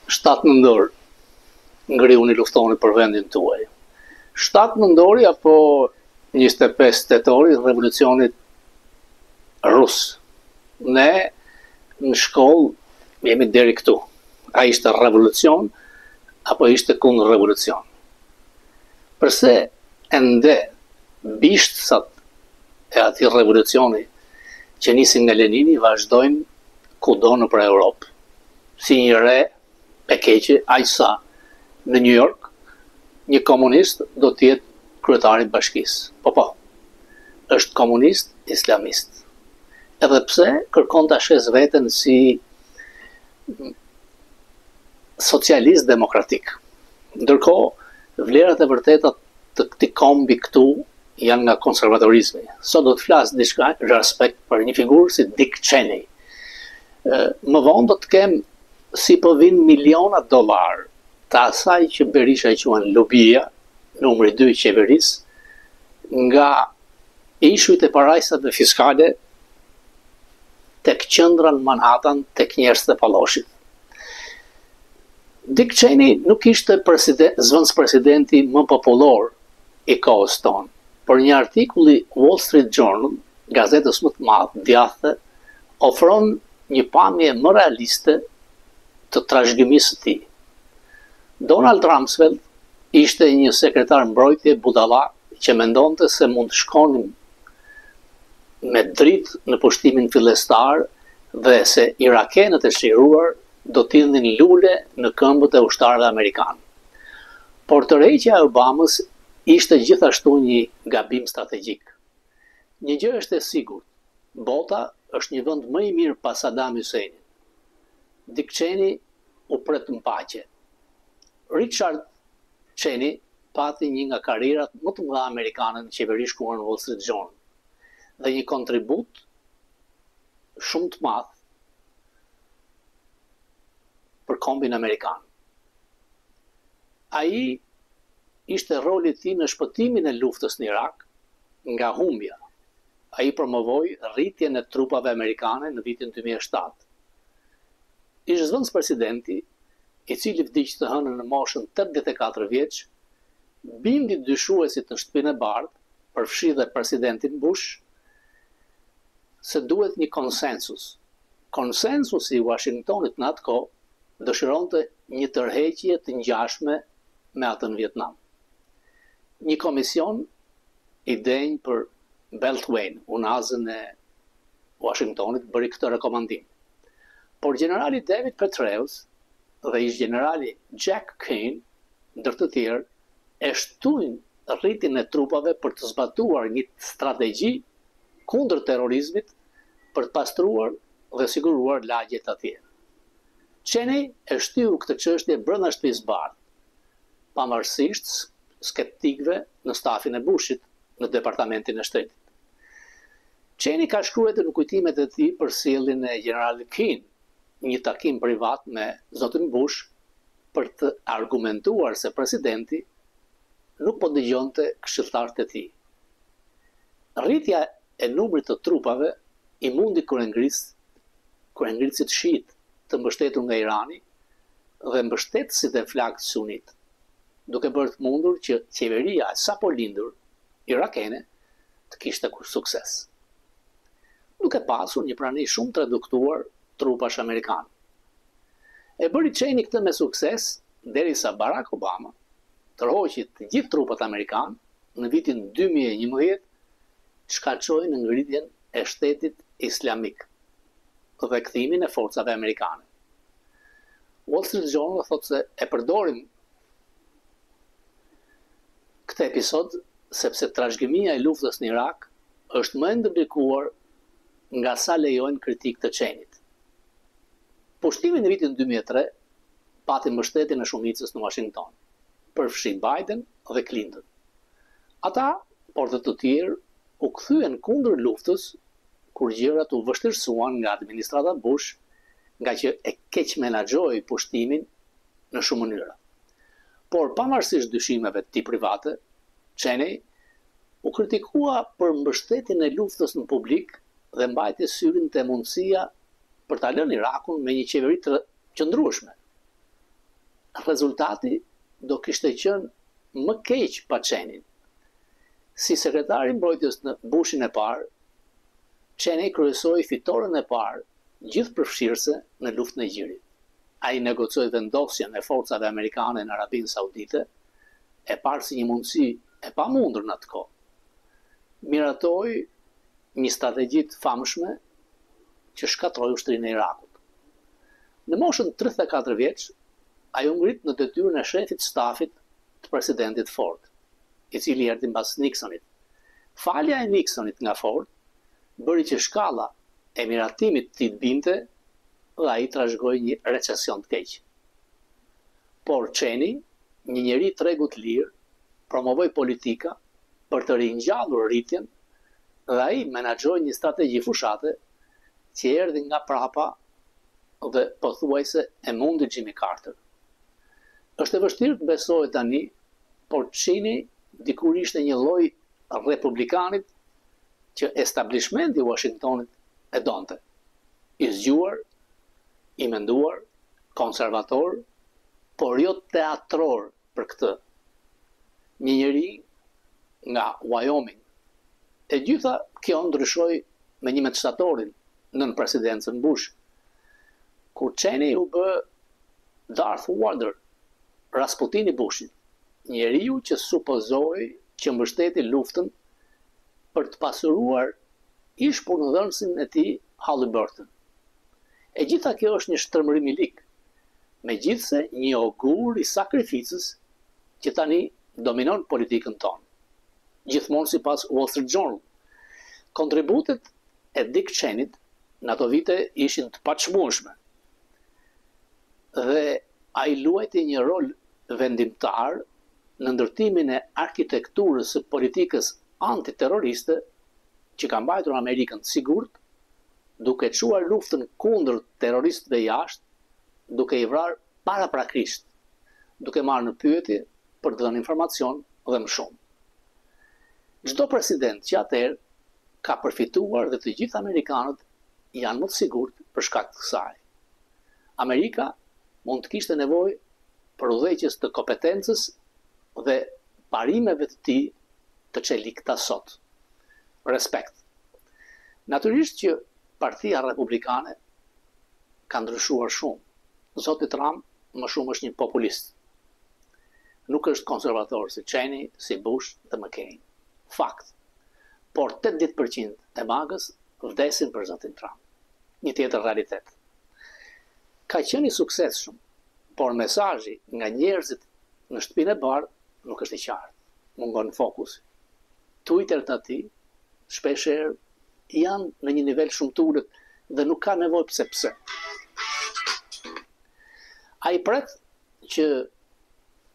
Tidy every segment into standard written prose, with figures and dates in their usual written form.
7 nëntor, ngrihuni luftoni për vendin tuaj. 7 nëntori apo 25 tetori i revolucionit rus. Ne në shkollë jemi deri këtu. A ishte revolucion apo ishte kundër revolucion? Përse ende bishtat e atij revolucioni që nisi nga Lenini vazhdojnë kudo nëpër Europë, si një re e keqe, aq sa në New York një komunist do të jetë kryetar i bashkisë. Po po, është komunist islamist. Edhe pse kërkon ta shesë veten si socialist demokratik. Ndërkohë, vlerat e vërteta të këtij kombi këtu janë nga konservatorizmi. Sot do të flas diçka në respekt për një figurë si Dick Cheney. Më vonë do të kem si po vijnë miliona dollarë të asaj që Berisha e quan lobia, numri 2 i qeverisë, nga ishujt e parajsave fiskale tek qendra në Manhattan tek njerëzit e Palloshit. Dick Cheney nuk ishte zëvendëspresidenti më popullor i kohës tonë, por një artikull i Wall Street Journal, gazetës më të madhe djathte, ofron një pamje më realiste të trashëgimisë së tij. Donald Rumsfeld ishte një sekretar mbrojtje budalla që mendonte se mund të shkonim me dritë në pushtimin fillestar dhe se irakenët e çliruar do të hidhnin lule në këmbët e ushtarëve amerikanë. Por tërheqja e Obamës ishte gjithashtu një gabim strategjik. Një gjë është e sigurt, bota është një vend më i mirë pa Saddam Husseinin. Dick Cheney u pret në paqe. Richard Cheney pati një nga karrierat më të mëdha amerikane në qeveri shkruan Wall Street Journal dhe një kontribut shumë të madh për kombin amerikan. Ai ishte roli i tij në shpëtimin e luftës në Irak nga humbja. Ai promovoi rritjen e trupave amerikane në vitin 2007. Ish zëvendëspresidenti, i cili vdiq të hënën në moshën 84 vjeç, bindi dyshuesit në Shtëpinë e Bardhë, përfshi dhe presidentin Bush, se duhet një konsensus. Konsensusi i Washingtonit në atë kohë dëshironte një tërheqje të ngjashme me atë në Vietnam. Një komision i denjë për Beltway, unazën e Washingtonit, bëri këtë rekomandim. Por gjenerali David Petraeus dhe ish gjenerali Jack Keane, ndër të tjerë, e shtynë rritjen e trupave për të zbatuar një strategji kundër terrorizmit për të pastruar dhe siguruar lagjet atje. Cheney e shtyu këtë çështje brenda Shtëpisë Bardhë, pavarësisht skeptikëve në stafin e Bushit në Departamentin e Shtetit. Cheney ka shkruar në kujtimet e tij për sjelljen e gjeneralit Keane, një takim privat me zotin Bush për të argumentuar se presidenti nuk po dëgjonte këshilltarët e tij. Rritja e numrit të trupave i mundi kryengritësit shiit të mbështetur nga Irani dhe mbështetësit e flaktë sunit, duke bërë të mundur që qeveria e sapolindur irakene të kishte sukses. Duke pasur një prani shumë të reduktuar trupash amerikanë. E bëri Cheney këtë me sukses derisa Barack Obama tërhoqi të gjithë trupat amerikanë në vitin 2011, çka çoi në ngritjen e Shtetit Islamik dhe kthimin e forcave amerikane. Wall Street Journal thotë se e përdorim këtë episod sepse trashëgimia e luftës në Irak është më e ndërlikuar nga sa lejojnë kritikë të Cheney-t. Pushtimi në vitin 2003 pati mbështetjen e shumicës në Washington, përfshi Biden dhe Clinton. Ata, por dhe të tjerë, u kthyen kundër luftës kur gjërat u vështirësuan nga administrata Bush, nga që e keq menaxhoi pushtimin në shumë mënyra. Por pavarësisht dyshimeve të tij private, Cheney u kritikua për mbështetjen e luftës në publik dhe mbajti syrin te mundësia për ta lënë Irakun me një qeveri të qëndrueshme. Rezultati do kishte qenë më keq pa Cheney-n. Si sekretar i mbrojtjes në Bushin e parë, Cheney kryesoi fitoren e parë gjithëpërfshirëse në luftën e Gjirit. Ai negocioi vendosjen e forcave amerikane në Arabinë Saudite, e parë si një mundësi e pamundur në atë kohë. Miratoi një strategji të famshme që shkatërroi ushtrinë e Irakut. Në moshën 34 vjeç, ai u ngrit në detyrën e shefit të stafit të presidentit Ford, i cili erdhi mbas Nixonit. Falja e Nixonit nga Ford bëri që shkalla e miratimit të tij të binte dhe ai trashëgoi një recesion të keq. Por Cheney, një njeri i tregut të lirë, promovoi politika për të ringjallur rritjen dhe ai menaxhoi një strategji fushate që erdhi nga prapa dhe pothuajse e mundi Jimmy Carter. Është e vështirë të besohet tani, por Cheney dikur ishte një lloj republikanit që establishmenti i Uashingtonit e donte. I zgjuar, i menduar, konservator, por jo teatror për këtë. Një njeri nga Wyoming. E gjitha kjo ndryshoi me 11 shtatorin nën presidencën Bush, kur Cheney u bë Darth Vader, Rasputin i Bushit, njeriu që supozohej që mbështeti luftën për të pasuruar ish punëdhënësin e tij Halliburton. E gjitha kjo është një shtrembërim i lig, megjithëse një ogur i sakrificës që tani dominon politikën tonë. Gjithmonë sipas Wall Street Journal, kontributet e Dick Cheney-t në ato vite ishin të paçmueshme dhe ai luajti një rol vendimtar në ndërtimin e arkitekturës së politikës antiterroriste që ka mbajtur Amerikën të sigurt, duke çuar luftën kundër terroristëve jashtë, duke i vrarë paraprakisht, duke marrë në pyetje për të dhënë informacion dhe më shumë. Çdo president që atëherë ka përfituar dhe të gjithë amerikanët janë më të sigurt për shkak të kësaj. Amerika mund të kishte nevojë për udhëheqës të kompetencës dhe parimeve të tij të çelikta sot. Respekt. Natyrisht që Partia Republikane ka ndryshuar shumë. Zoti Trump më shumë është një populist. Nuk është konservator si Cheney, si Bush dhe McCain. Fakt. Por 80% e MAGA-s vdesin për zotin Trump. Një tjetër realitet. Ka qenë i suksesshëm, por mesazhi nga njerëzit në shtëpinë e bardhë nuk është i qartë. Mungon fokusi. Twitter të atij shpeshherë janë në një nivel shumë të ulët dhe nuk ka nevojë pse pse. Ai pret që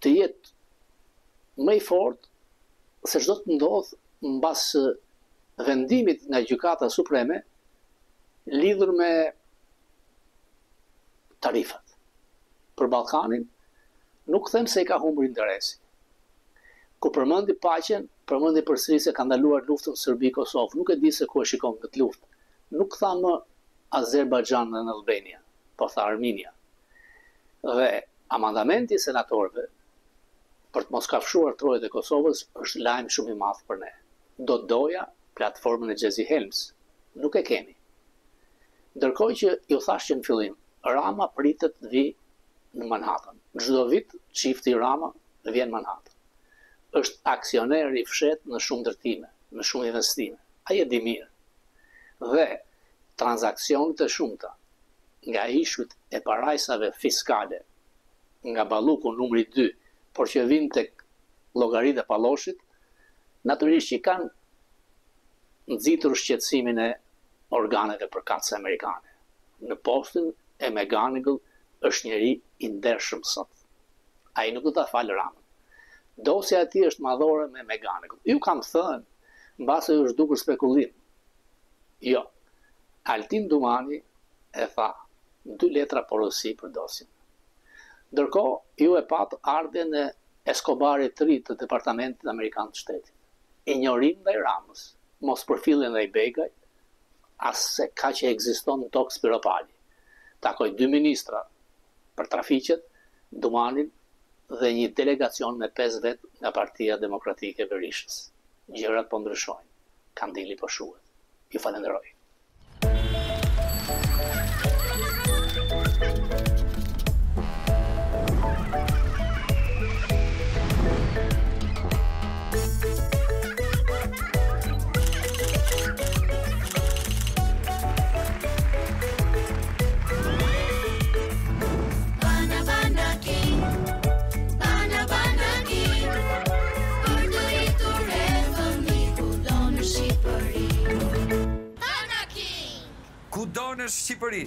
të jetë më i fortë se ç'do të ndodhë mbas vendimit nga Gjykata Supreme lidhur me tarifat. Për Ballkanin nuk them se i ka humbur interesi. Kur përmendi paqen, përmendi përsëri se ka ndaluar luftën Serbi-Kosovë, nuk e di se ku e shikon këtë luftë. Nuk tha më Azerbajxhan dhe Albania, por tha Armenia. Dhe amandamenti i senatorëve për të mos kafshuar trojet e Kosovës është lajm shumë i madh për ne. Do doja platformën e Jesse Helms. Nuk e kemi. Ndërkohë që ju thash që në fillim, Rama pritet të vijë në Manhattan. Çdo vit çifti Rama vjen në Manhattan. Është aksioner i fshehtë në shumë ndërtime, në shumë investime. Ai e di mirë. Dhe transaksionet e shumta nga ishujt e parajsave fiskale, nga Balluku numri 2, por që vijnë tek llogaritë e Palloshit, natyrisht që kanë nxitur shqetësimin e organeve përkatëse amerikane. Në postin e McGonigal është njeri i ndershëm sot. Ai nuk do ta falë Ramën. Dosja e tij është madhore me McGonigal. Ju kam thënë, mbase ju është dukur spekulim. Jo. Altin Dumani e tha, dy letra porosi për dosjen. Ndërkohë, ju e patë ardhjen e Escobarit të ri të Departamentit Amerikan të Shtetit. Injorim ndaj Ramës, mospërfillje ndaj Begajt, as se ka që ekziston në tokë Spiropali. Takoi dy ministra për trafiqet Dumanin dhe një delegacion me 5 vetë nga Partia Demokratike e Berishës. Gjërat po ndryshojnë. Kandili po shuhet. Ju falenderoj. Bana bana king, bana bana king, për të rritur e fëmijë kudo në Shqipëri. Bana king. Kudo në Shqipëri.